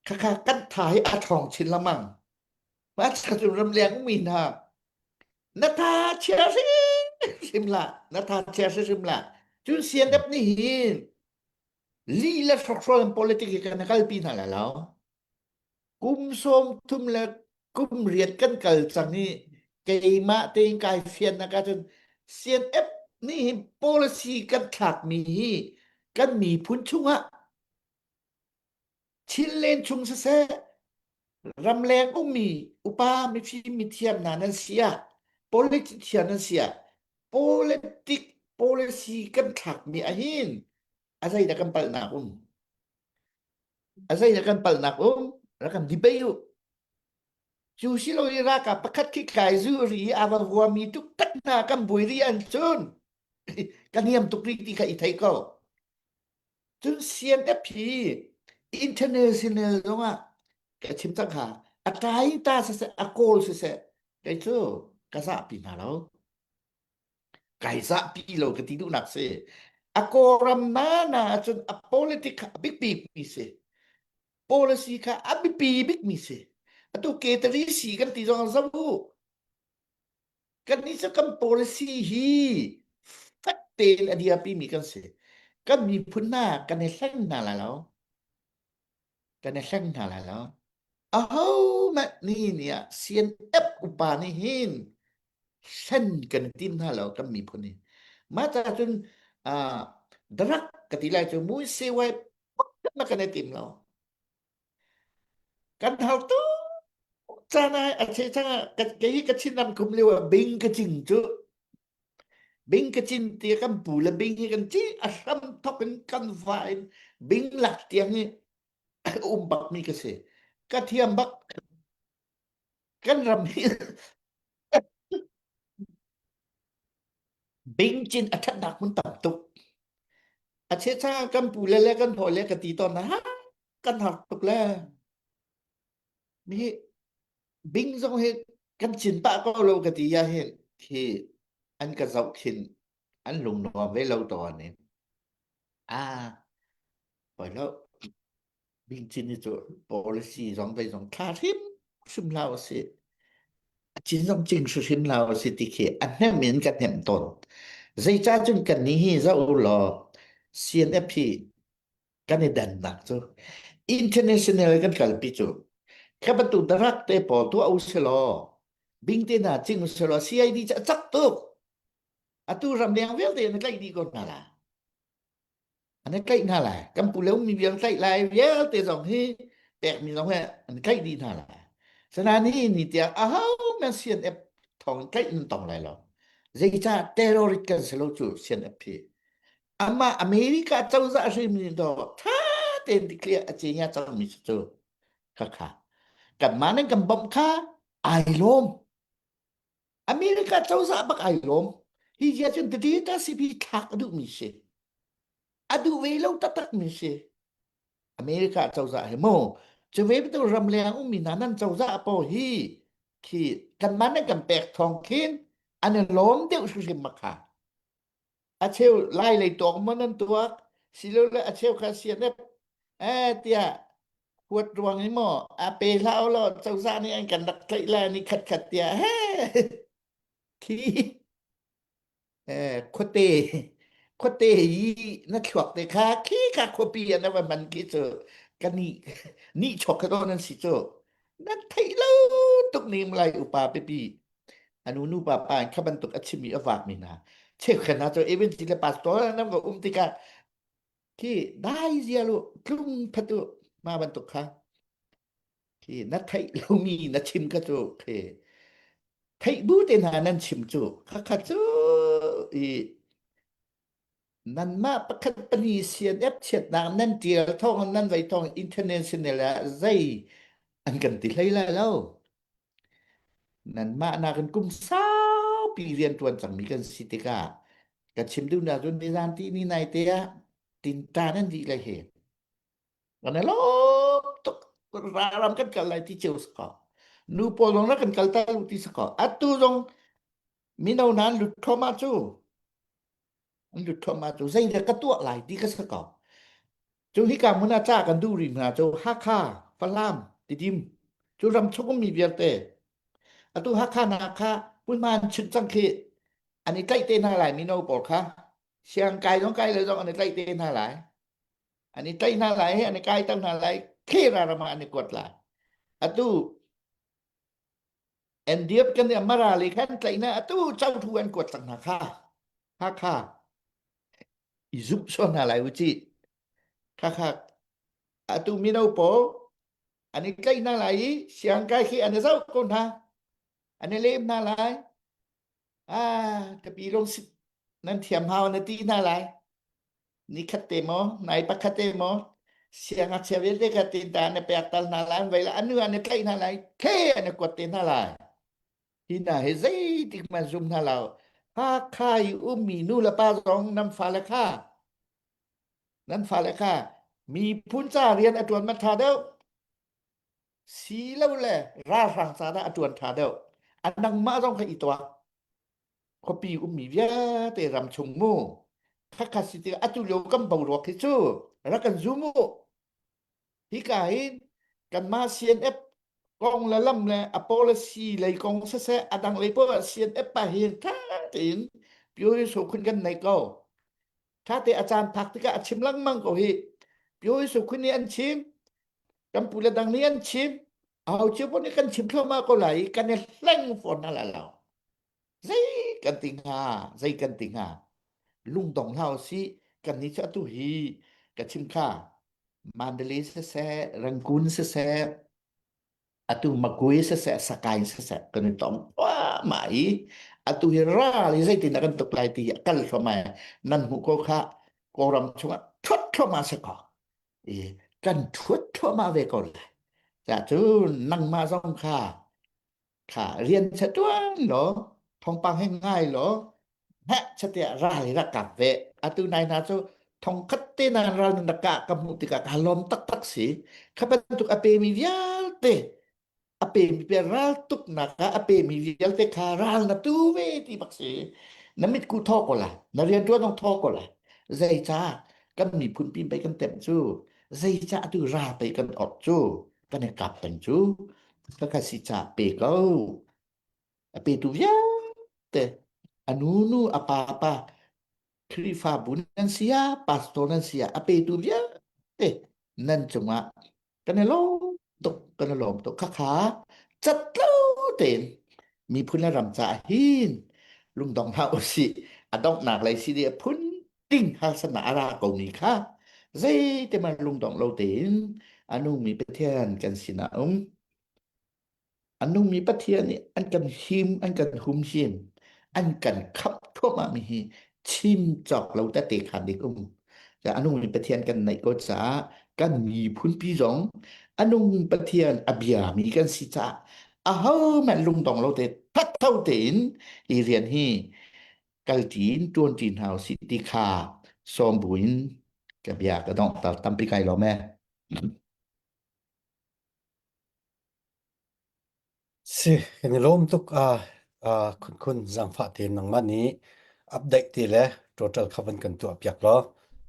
khakha kan tha hi a ṭhawng chin lengmang. Mah ramleng ummi hna na tha chia hrimhrim hlah na tha chia hrimhrim hlah cun CNF nih hin li le hrokhrawl in politics hi kan kalpi hna lai lo kum 30 le kum riat kan kal cang i keimah tein kai fiannak ahcun CNF nih hin policy kan thlakmi hi kan miphun chungah Chinland chung siseh, ramleng ummi upa mifim mithiam hna nan si ah, politician nan si ah, politic policy kan thlakmi ahhin a zeidah kan palhnak um? A zeidah kan palhnak um? Rak kan debate u. Cu si lo i ralkap pakhat khi kai zu ri i a va vuami tuk tak hna kan buai ri an cun kan niam tuk rih ti kha i thei ko. Cun CNF hi international zongah ka chim cang kha a tlai ta siseh a kawl siseh kei cu ka zahpi hna lo. Kai zahpi lo ka ti duhnak si. A Kawlram na na ahcun a politic kha a biapi mi si. Policy kha a biapi bikmi si. Atu Ketari si kan ti zong ah zoh u. Kannih cu kan policy hi fek tein a dirpimi kan si. Kan miphun hna kan i hleng hna lai lo. Kan i hleng hna lai lo. Ahohmanh nih ni ah CNF upa nih hin hlen kan i tim hna lo kan miphun hi. Mah ca cun uh, drug ka ti lai cu mui sewai pakhat kan i tim lo. Kan hau tuk caan ah a che cang ah kei hi ka Chinram kum lio ah bing ka cing cu bing ka cin ti kan pu le bing hi kan ci a hram thok in kan va in bing lak tiang hi um bak mi ka si ka thiam bak kan ram hi bing cin a thatnak hmun tam tuk a che cha kan pu le le kan hawi le ka ti tawn na kan har tuk le mi bing zong hi Kan cin pah ko lo ka ti ya hin khi an ka zoh khin an lung nuam ve lo tawn in. Ah, poi lo. Bing cin hi cu policy zong zei zong thla hrim hrim hlah usih. A cin zong cing hrim hlah usih ti khi a hnem in ka hnem tawn. Zeicah cun kan nih hi zoh u law CNF hi kan i dannak cu international kan kalpi cu kha bantuk darak te pawl tuah u selaw bing te hna cing u selaw CID cu a cak tuk atu ramleng vialte an tlaih dih ko hna la an i tlaih hna lai kan pu le ummi vial tlaih lai vialte zong hi pekmi zong hi an tlaih dih hna lai sanain hi ni tiang aho men CNF thong tlaih nan tong lai lo zeicah terrorist kan si lo cu CNF hi amah America cozah hrim nih do tha tein declare a ce nya cangmi cu kha kha kanmah nan kan bawmh kha ai lawm America cozah bak ai lawm hi zia cun the data CP thlak a duhmi si a duh ve lo taktak mi si America cozah he mu cu ve bantuk ramleng ummi hna nan cozah po hi khi kanmah nan kan pek thawng khin an i lawm deuh hrimhrim ma kha a cheu lai lei tuak maw nan tuak silole a cheu kha CNF eh tiah huat ruang i maw a pe hlah law cozah nih an kan rak tlaih lai ni khat khat tiah he khi eh khuate khuate i na thluak te kha khi kha khuapi an va man khi cu kan ni ni chok kha nan si cu nan theih lo tuk ning lai upa pipi anu nu pa pa kha bantuk a chimmi a vakmi hna cheukhat hna cu evangelist le pastor nan va um tikah khi dai zia lu tlung phat u ma bantuk kha khi na theih lomi na chim ka cu khi theih bu te hna nan chim cu kha kha cu i nanmah pakhat pahnih CNF chiatnak nan tial thawng nan vei thawng international ah zei an kan ti hlei lai lo Nanmah nakin kum saupi rianṭuan cangmi kan si tikah ka chim duhnak cu nizan ti ni nai te ah tinta nan dih lai hi. Kan i lawm tuk. Ralram kan kal lai ti cio si ko. Nu pawl zong rak kan kal tal u ti si ko. Atu zong mino nan lut thluahmah cu. An lut thluahmah cu zeidah ka tuah lai ti ka si ko. Cu hika hmun ah ca kan duh rih hna cu Hakha, Falam, Tidim cu ram chung ummi vialte. Atu Hakha hna kha hmunhma an chimh cang khi an i tlaih te hna lai mino pawl kha. Siang kai zong kai le zong an i tlaih te hna lai. An i tlaih hna lai, an i kai ter hna lai, khi ram ah an i kuat lai. Atu NDF kan i Mara le khan tlaih hna atu cothu an kuat cang hna kha. Hakha i zumh sual hna lai u cih. Khakha atu mino pawl an i tlaih hna lai i siangkai khi an i zoh ko hna. An i lem hna lai. Ah, ka pi lung nan thiam hau na ti hna lai. Ni khat te maw, nai pakhat te maw, siangngakchia vialte kha tin ta an i pek tal hna lai, an vei lai, anu an i tlaih hna lai, khe an i kuat te hna lai. Hi hna hi zeitik hmanh zum hna lo. Hakha i ummi nu le pa zong nan fale kha nan fale kha miphun ca rian a ṭuan man ṭha deuh. Si lo le ralhrang ca dah a ṭuan ṭha deuh. A nangmah zong kha i tuak. Khuapi ummi vialte ram chung mu. Khakha si tikah atu lio kan boruak hi cu rak kan zum u. Hika hin kanmah CNF kong le lam le a policy lei kong siseh a dang lei poah CNF pa hin tha tein Pyori Sokhun kan nei ko. Tha te a caan phak tikah a chim lengmang ko hi. Pyori Sokhun nih an chim, kan pu le dang nih an chim, aho cio pawh nih kan chim thluahmah ko lai i kan i hleng fawn hna lai lo. Zei kan ti hnga, zei kan ti hnga. Lungdong hlah usih, kan nih cu atu hi ka chim kha Mandalay siseh, Rangoon siseh, atu Magwe siseh, Sakaing siseh kan i tong thluahmah i atu hi ral hi zeitin dah kan tuk lai ti hi a kal thluahmah i nan hmuh ko kha Kawlram chungah thuat thluahmah si ko. I kan thuat thluahmah ve ko lai. Cah cu nangmah zong kha kha rian cha tuan law thawngpang he ngai law heh chatiah ral hi rak kap ve atu nai hna cu thong khat te nan ral nan rak kah ka hmuh tikah ka lawm taktak si kha bantuk a pemi vialte. A pemi pe ral tuknak ah a pemi vialte kha ral na tu ve ti bak si. Na mitku thaw ko la, na rianṭuan zong thaw ko la. Zeicah kan miphun pi pei kan temh cu, zeicah atu ral pei kan orh cu, kan i kap peng cu, ka kha si ca pe ko. A petu vialte, a nu nu, a pa pa, Khrihfabu nan si ah, pastor nan si ah, a petu vialte nan cungah kan i lawm tuk, kan i lawm tuk. Khakha cat lo tein miphun le ram caah hin lungdong hlah usih. A donghnak lei si dih a phun ting harsatnak a ra ko mi kha zeiti man lungdong lo tein a nungmi Pathian kan sinah um. A nungmi Pathian nih an kan him, an kan humhim, an kan khamh thluahmahmi hi chim cawk lo tete kha dik um. A nungmi Pathian kan neih ko caah kan miphunpi zong a nung Pathian a biami kan si caah ahohmanh lungdong lo te thattho tein hi rian hi kalṭi in ṭuanṭi hna usih ti kha sawm buin ka bia ka donghter tampi kai lawm ee. Si, kan i lawm tuk. Khunkhun zaangfah tein nangmah nih update te le total kha van kan tuah piak law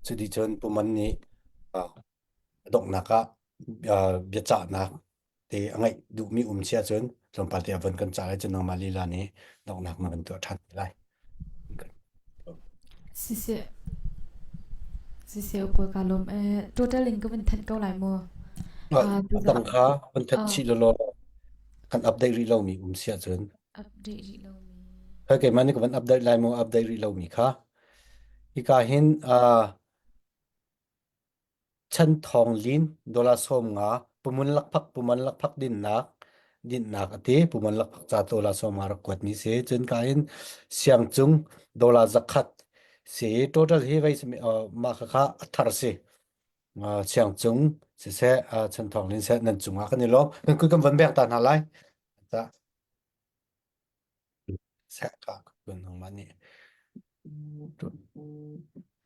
cuti cun Puman nih a donghnak ah biacahnak te a ngeih duhmi um si ahcun tlawmpal te a von kan cah lai cun nangmah lila nih donghnak na van tuah ṭhan te lai. Siseh, siseh upa ka lawm. Eh, total in ka van thanh ko lai mu. A dang kha van that chih law kan update rih lomi um si ahcun. Update rih lomi. Hoi keimah nih ka van update lai mu update rih lomi kha. Hika hin uh, Chan Thawng Lin dollar 50 pumun lakphak puman lakphak dinnak dinnak a ti puman lakphak ca dollar 50 rak kuatmi si cun ka in siangcung dollar 100 si total hi vei mah kha a thar si siangcung siseh Chan Thawng Lin seh nan cungah kan i lawm kan kut kan van bek ta hna lai ta seh ka kun nangmah nih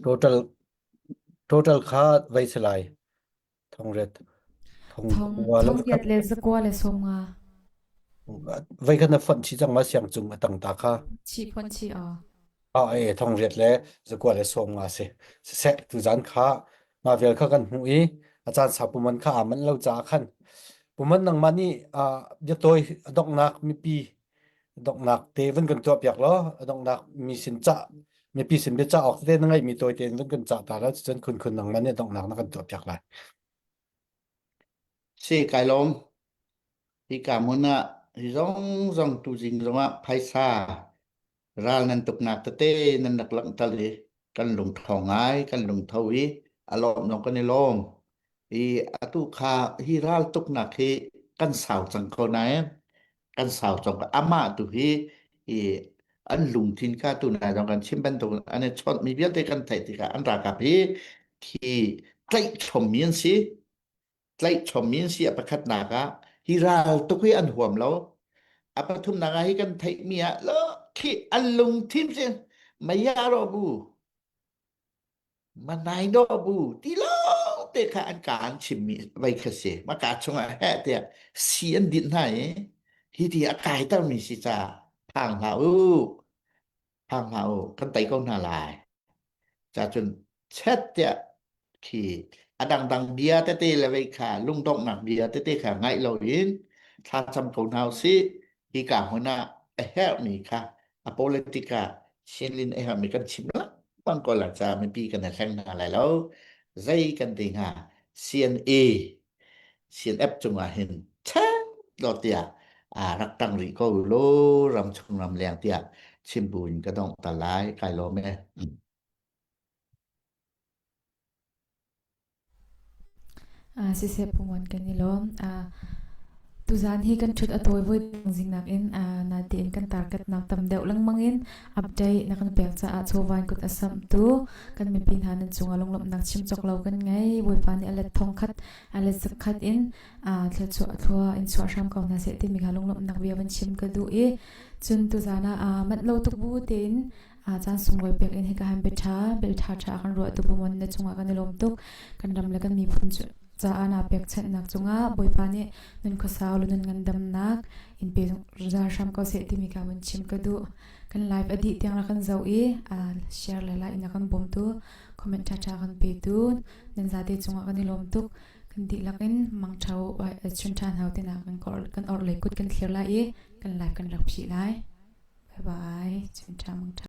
total Total kha vei si lai. Thongret. Thong Thong kua le thong riat le zakua le 50. Vei kha na fonh chih cang ma siang cung a tang ta kha. Chih phon chih aw. Ah e thong riat le zakua le 50 si. Siseh tu zan kha ma vel kha kan hmu i a caan sa puman kha aa manh lo caah khan puman nangmah nih biatawi a donghnak mipi donghnak te van kan tuah piak law a donghnak mi sin cah mipi sin biacah awk te na ngeihmi tawi tein van kan cah ta la cun khun khun nangmah nih donghnak na kan tuah piak lai. Si kai lawm. Hi ka hmun ah hi zong zong tu zing zong ah phaisa ral nan tuknak tete nan rak langhter i kan lungtho ngai kan lungtho i a lawm zong kan i lawm. I atu kha hi ral tuknak hi kan sau cang ko nain kan sau cang ko amah tu hi i an lungthin kha tu nai zong kan chim bantuk an i chawnh mi vialte kan theih tikah an ralkap hi khi tlaih chommi an si tlaih chommi an si a pakhatnak ah hi ral tuk hi an huam lo a pathumnak ah hi kan theihmi ah lo khi an lungthin si maya ro bu Manai do bu ti lawng te kha an ka an chimmi vei kha si ma ka chungah heh tiah si an dinh hna i hi ti a kaitermi si ca phang hlah u phang hlah u kan tei ko hna lai ca cun chet tiah khi a dangdang bia tete le vei kha lungdonghnak bia tete kha ngaih loin thlacam ko hna usih hika hmun ah a herhmi kha a politic ah Chinlin a herhmi kan chim lengmang ko la ca mipi kan i hleng hna lai lo zei kan ti hnga CNA CNF cungah hin ṭhen lo tiah a rak tang rih ko lo ram chung ram leng tiah chim buin ka dongh ta lai kai lawm e. Siseh pungon kan i lawm. Tuzaan hi kan ṭhut a tawi voi dang zingnak in natein kan tarkatnak tam deuh lengmang in update na kan pek caah chawvan kut a samhtu kan mipi hna nan cungah lunglawmhnak chim cawk lo kan ngei. Bawipa nih a let thong khat a let zakhat in thluachuah thlua in chuah hram ko hna seh timi kha lunglawmhnak bia van chim ka duh i cun tuzaan ah manh lo tuk bu tein caan sunglawi pek in hika han bia ṭha bia ṭha ṭha kan ruah tu pumon na cungah kan i lawm tuk kan ram le kan miphun cu. Caah naa pekchanhnak cungah Bawipa nih nun khuasau le nun ngandamnak in pe zungzal hram ko seh timi ka vun chim ka duh. Kan live a dih tiang rak kan zoh i share le like in a kan bawmtu, comment ṭhaṭha kan petu nan zate cungah kan i lawm tuk. Kan dihlak in mangṭha chun ṭha hna tinak kan orhlei kut kan thlir lai i kan live kan rak phih lai. Bye bye. Chun ṭha mangṭha.